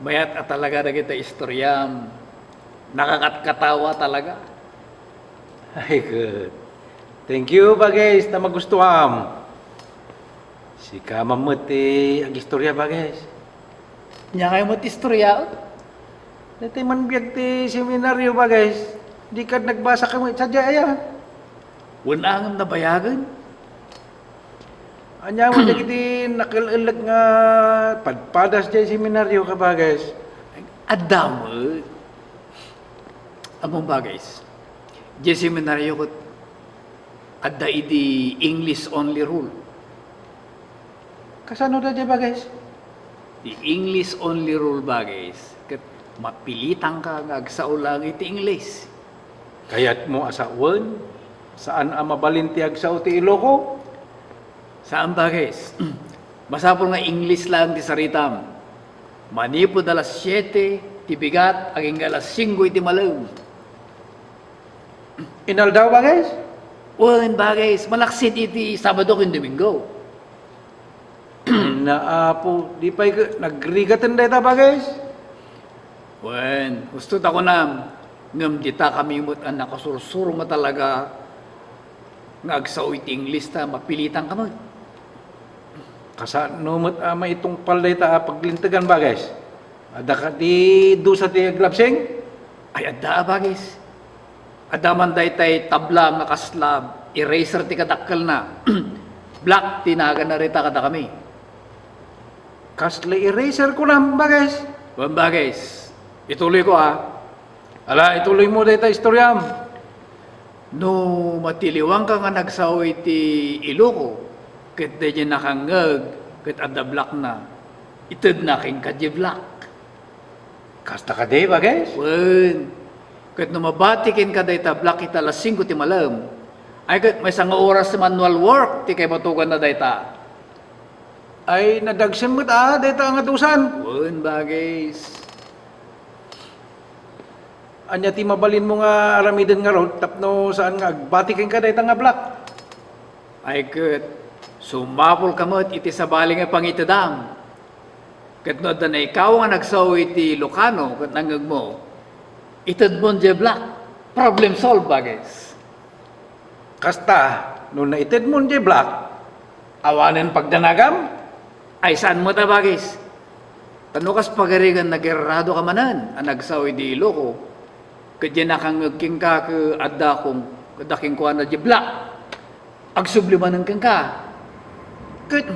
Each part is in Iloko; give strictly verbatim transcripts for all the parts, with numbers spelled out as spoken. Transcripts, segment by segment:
Mayat a talaga dagiti istoriam. Nakakatkatawa talaga. Ay, good. Thank you, Bagis, ta magustuam. Sika man met ti agistoria, Bagis. Ania ngay met istoriaek? Daytoy man biag ti seminaryo, Bagis. Dika nagbasa ka met sadiay aya? Wen a ngem nabayagen. Ania met dagiti nakel-ellek nga padpadas diay seminaryo, ka Bagis? Adda met. Ammom, Bagis, diay seminaryo ket adda idi English only rule. Kasano daydiay, Bagis? Ti English only rule, Bagis, ket mapilitanka nga agsao laeng iti English. Kayatmo a sawen? Saan a mabalin ti agsao ti Iloko? Saan, Bagis. Masapul nga English laeng ti saritam. Manipud alas siete ti bigat agingga alas singko iti malem. Inaldaw, Bagis? Wen, Bagis, malaksid iti Sabado ken Domingo. Naapo, di pay ke-, nagrigaten dayta, Bagis? Wen, husto ta kunam, ngem ditakami met a nakasursuro nga talaga nga agsao iti English ta mapilitanka met. Kasano met a maitungpal dayta a paglintegan, Bagis? Adda kadi dusa ti aglabsing? Ay, adda a, Bagis. Adda man daytay tabla nga kasla eraser ti kadakkelna. Black ti naganna dayta kadakami. Kasla eraser kunam, Bagis? Wen, Bagis. Ituloyko, a. Ala, ituloymo dayta istoriam. No matiliwanka nga nagsao iti Iloko, ket daydiay nakangngeg ket adda blackna, itedna kenka diay black. Kasta kadi, Bagis? Wen, ket no mabati kenka dayta black ita alas singko ti malem, ay ket maysa nga oras ti manual work ti kaibatoganna dayta. Ay, nadagsen met a, dayta nga dusan. Wen, Bagis. Ania ti mabalinmo nga aramiden ngarud tapno saan nga agbati kenka dayta nga black? Ay ket, sumapulka met iti sabali nga pangitedam. Ket no adda naikaw nga nagsao iti Ilokano ket nangngegmo, itedmon diay black. Problem solved, Bagis. Kasta, no naitedmon diay black, awanen pagdanagam? Ay, saan met a, Bagis. Ta no kas pagarigan nagiraradoka manen a nagsao idi Iloko, ket diay nakangngeg kenka ket adda kong, adda kenkuana diay black. Agsubli manen kenka. Ket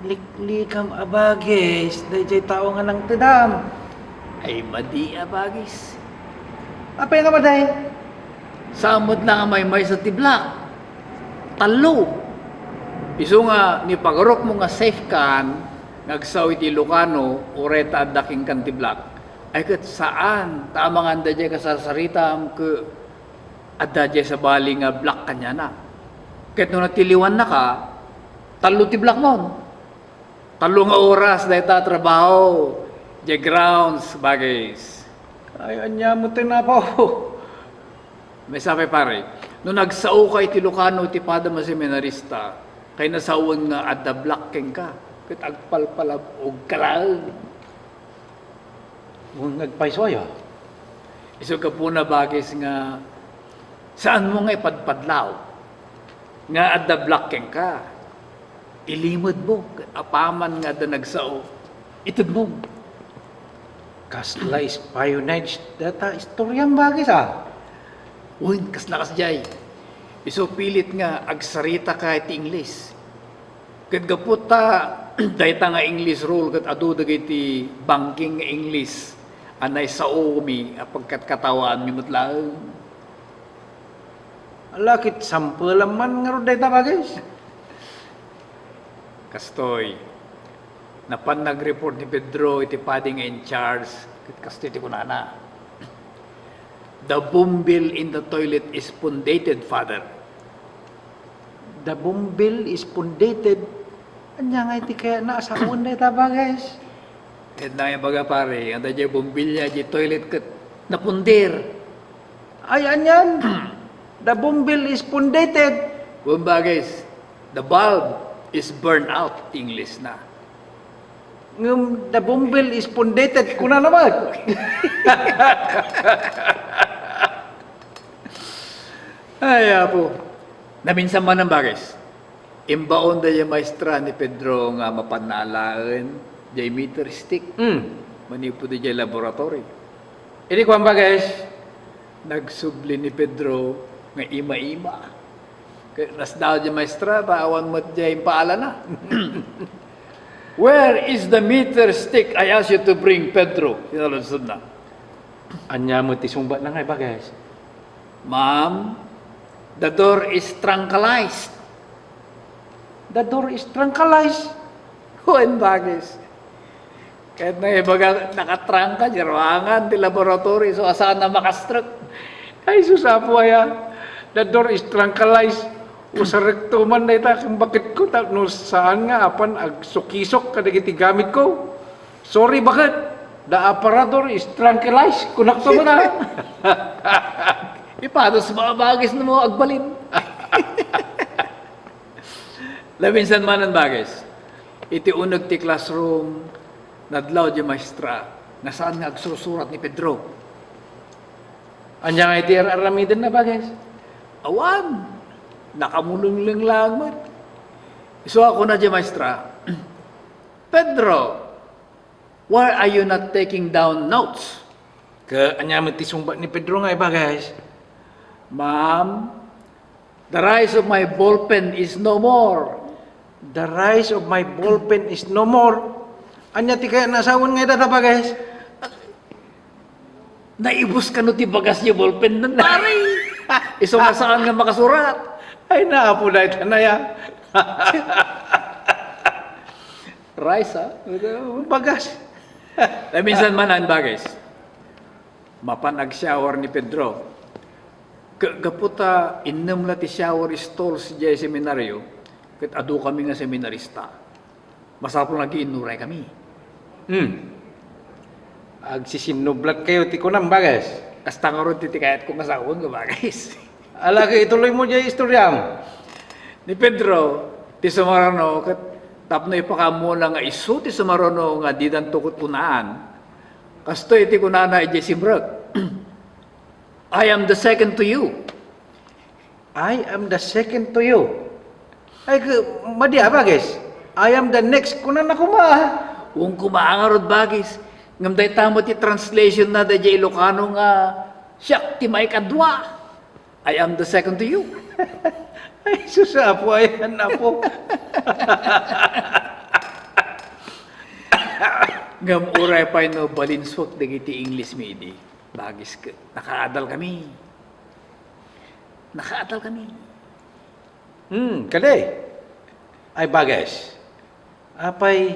liklikam a, Bagis, daydiay tao nga nangtedam. Ay, madi a, Bagis. Apay nga madi? Saan met la nga maymaysa ti black? Tallo. Isu nga nipagarupmo nga safe kan nga agsao iti Ilokano, uray ta adda kenkan ti black. Ay ket saan ta amangan daydiay kasarsaritam ket adda diay sabali nga black kaniana. Ket no natiliwannaka, tallo ti blackmon. Tallo nga oras dayta a trabaho, diay grounds, Bagis. Ay, ania met ti napaw? Maysa pay, pare, no nagsaoka iti Ilokano iti padam a seminarista, kay nasawen nga adda black kenka, ket agpalpalab-ogka laeng. Wen, agpayso aya? Isu gapuna, Bagis, nga saanmo nga ipadpadlaw nga adda black kenka. Ilimedmo ket apaman nga adda nagsao, itedmo. Kasla espionage dayta istoriam, Bagis, a? Wen, kasla kasdiay. Isu pilit nga agsaritaka iti Ingles. Ket gapu ta dayta nga English rule ket adu dagiti bangking nga English a naisaomi a pagkatkatawaanmi met laeng. Ala, ket sampelam man ngarud dayta, Bagis? Kastoy, napan nag-report ni Pedro iti padi nga in charge, ket kastoy ti kunana, "The bombil in the toilet is fundated, Father." The bombil is fundated. Ania nga iti kayatna a sawen dayta, Bagis? Ket naibaga, pare, adda diay bombilya diay toilet ket napundir. Ay, anian? The bombil is fundated. Wen, Bagis, the bulb is burned out, English na. Ngem the bumble is pounded, kunana met. Ay, Apo. Naminsan manen, Bages. Imbaon daydiay maestra ni Pedro nga mapanna alaen diay meter stick. Hmm. Manipud idiay laboratory. Idi kuan, Bages, nagsubli ni Pedro nga ima-ima. Ket nasdaaw diay maestra, ta awan met diay impaalana. "Where is the meter stick I asked you to bring, Pedro?" sinaludsodna. Ania met ti sungbatna ngay, Bages? "Ma'am, the door is truncarized." "The door is truncarized?" Wen, Bages. Ket naibaga, nakatrangka diay ruangan ti laboratory, isu a saan a makastrek. Ay, sus, Apo aya, the door is truncarized. Usarek to man dayta ken baketko, tapno saan nga apan agsukisok kadagiti gamitko. "Sorry, baket. The operator is tranquilized," kunak to man, a. Ipados mo a Bages no agbalin. Naminsan manen, Bages. Iti uneg ti classroom, nadlaw diay maestra nga saan nga agsursurat ni Pedro. Ania ngay ti ar-aramidenna, Bages? Awan. Nakamulenglengleng laeng met. Isu a kuna diay maestra, "Pedro, why are you not taking down notes?" Ket ania met ti sungbat ni Pedro ngay, Bages? "Ma'am, the rise of my ballpen is no more." "The rise of my ballpen is no more." Ania ti kayatna a sawen ngay dayta, Bages? "Naibus kano ti bagas diay ballpen, pare. Isu nga saan nga makasurat." Ay, naapo dayta, aya. Rise, ha? Bagas. Naminsan manen, Bages. Mapan agshower ni Pedro. Ket gapu ta innem la ti shower stalls idiay seminario, ket adukami nga seminarista. Masapul nga agiinnuraykami. Hmm. Agsisinnublatkayo ti kunam, Bages. Kasta ngarud ti, ti kayatko nga sawen nga, Bages. Ala, ket ituloymo diay istoriam. Ni Pedro, ti sumaruno, ket tapno ipakaammoda nga isu ti sumaruno nga didanto ket unaan, kastoy ti kunana idiay simrek, "I am the second to you." "I am the second to you." Ay, k-, madi a, Bages. "I am the next," kunana koma. Wen koma ngarud, Bages. Ngem dayta met ti translationna daydiay Ilocano nga, "Siak ti maikadua." "I am the second to you." Ay, sus, Apo, ayan, Apo. Ngem uray pay no balinsuak dagiti English mi idi, Bages, ket nakaadalkami. Nakaadalkami. Hmm, kadi. Ay, Bages. Apay,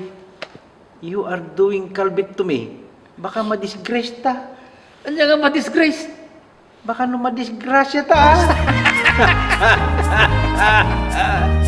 you are doing kalbit to me. Baka madisgrace ta. Ania nga madisgrace? Baka no madisgrasya ta, a.